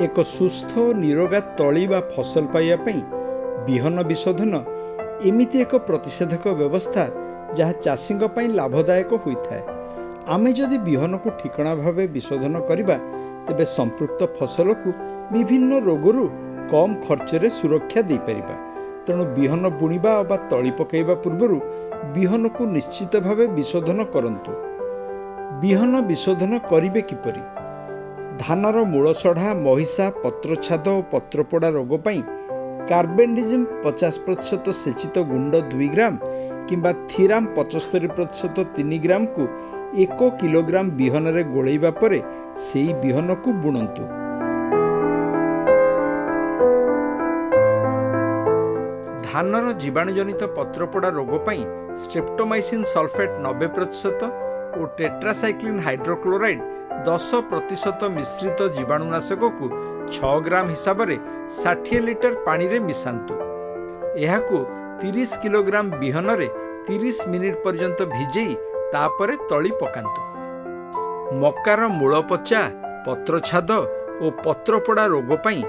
ଏକ ସୁସ୍ଥ ଓ ନିରୋଗା ତଳି ବା ଫସଲ ପାଇବା ପାଇଁ ବିହନ ବିଶୋଧନ ଏମିତି ଏକ ପ୍ରତିଷେଧକ ବ୍ୟବସ୍ଥା, ଯାହା ଚାଷୀଙ୍କ ପାଇଁ ଲାଭଦାୟକ ହୋଇଥାଏ। ଆମେ ଯଦି ବିହନକୁ ଠିକଣା ଭାବେ ବିଶୋଧନ କରିବା, ତେବେ ସମ୍ପୃକ୍ତ ଫସଲକୁ ବିଭିନ୍ନ ରୋଗରୁ କମ୍ ଖର୍ଚ୍ଚରେ ସୁରକ୍ଷା ଦେଇପାରିବା। ତେଣୁ ବିହନ ବୁଣିବା ଅବା ତଳି ପକାଇବା ପୂର୍ବରୁ ବିହନକୁ ନିଶ୍ଚିତ ଭାବେ ବିଶୋଧନ କରନ୍ତୁ। ବିହନ ବିଶୋଧନ କରିବେ କିପରି? ଧାନର ମୂଳସଢ଼ା, ମହିଷା, ପତ୍ରଛାଦ ଓ ପତ୍ରପୋଡ଼ା ରୋଗ ପାଇଁ କାର୍ବୋଣ୍ଡିଜିମ୍ 50% ସେଚିତ ଗୁଣ୍ଡ 2 ଗ୍ରାମ କିମ୍ବା ଥିରାମ 75% 3 ଗ୍ରାମକୁ 1 କିଲୋଗ୍ରାମ ବିହନରେ ଗୋଳେଇବା ପରେ ସେଇ ବିହନକୁ ବୁଣନ୍ତୁ। ଧାନର ଜୀବାଣୁଜନିତ ପତ୍ରପୋଡ଼ା ରୋଗ ପାଇଁ ଷ୍ଟ୍ରେପ୍ଟୋମାଇସିନ୍ ସଲଫେଟ୍ 90% ଓ ଟେଟ୍ରାସାଇକ୍ଲିନ୍ ହାଇଡ୍ରୋକ୍ଲୋରାଇଡ୍ 10% ମିଶ୍ରିତ ଜୀବାଣୁନାଶକକୁ 6 ଗ୍ରାମ ହିସାବରେ 60 ଲିଟର ପାଣିରେ ମିଶାନ୍ତୁ। ଏହାକୁ 30 କିଲୋଗ୍ରାମ ବିହନରେ 30 ମିନିଟ୍ ପର୍ଯ୍ୟନ୍ତ ଭିଜେଇ ତାପରେ ତଳି ପକାନ୍ତୁ। ମକାର ମୂଳ ପଚା, ପତ୍ରଛାଦ ଓ ପତ୍ରପୋଡ଼ା ରୋଗ ପାଇଁ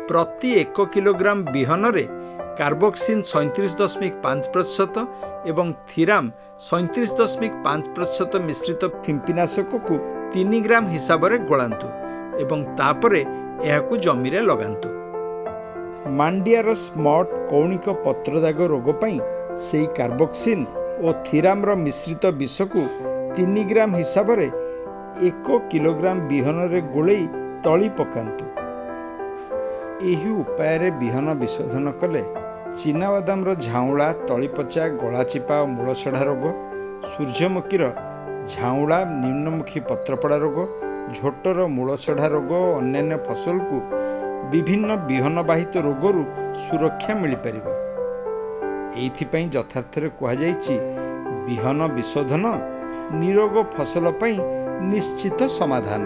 ପ୍ରତି 1 କିଲୋଗ୍ରାମ ବିହନରେ କାର୍ବୋକ୍ସିନ୍ 37.5% ଏବଂ ଥିରାମ 37.5% ମିଶ୍ରିତ ଫିମ୍ପିନାଶକକୁ 3 ଗ୍ରାମ ହିସାବରେ ଗୋଳାନ୍ତୁ ଏବଂ ତାପରେ ଏହାକୁ ଜମିରେ ଲଗାନ୍ତୁ। ମାଣ୍ଡିଆର ସ୍ମଟ୍, କୌଣିକ ପତ୍ରଦାଗ ରୋଗ ପାଇଁ ସେଇ କାର୍ବୋକ୍ସିନ୍ ଓ ଥିରାମର ମିଶ୍ରିତ ବିଷକୁ 3 ଗ୍ରାମ ହିସାବରେ 1 କିଲୋଗ୍ରାମ ବିହନରେ ଗୋଳେଇ ତଳି ପକାନ୍ତୁ। ଏହି ଉପାୟରେ ବିହନ ବିଶୋଧନ କଲେ ଚିନାବାଦାମର ଝାଉଁଳା, ତଳିପଚା, ଗଳାଚିପା ଓ ମୂଳସଢ଼ା ରୋଗ, ସୂର୍ଯ୍ୟମୁଖୀର ଝାଉଁଳା, ନିମ୍ନମୁଖୀ ପତ୍ରପୋଡ଼ା ରୋଗ, ଝୋଟର ମୂଳସଢ଼ା ରୋଗ ଓ ଅନ୍ୟାନ୍ୟ ଫସଲକୁ ବିଭିନ୍ନ ବିହନବାହିତ ରୋଗରୁ ସୁରକ୍ଷା ମିଳିପାରିବ। ଏଇଥିପାଇଁ ଯଥାର୍ଥରେ କୁହାଯାଇଛି, ବିହନ ବିଶୋଧନ ନିରୋଗ ଫସଲ ପାଇଁ ନିଶ୍ଚିତ ସମାଧାନ।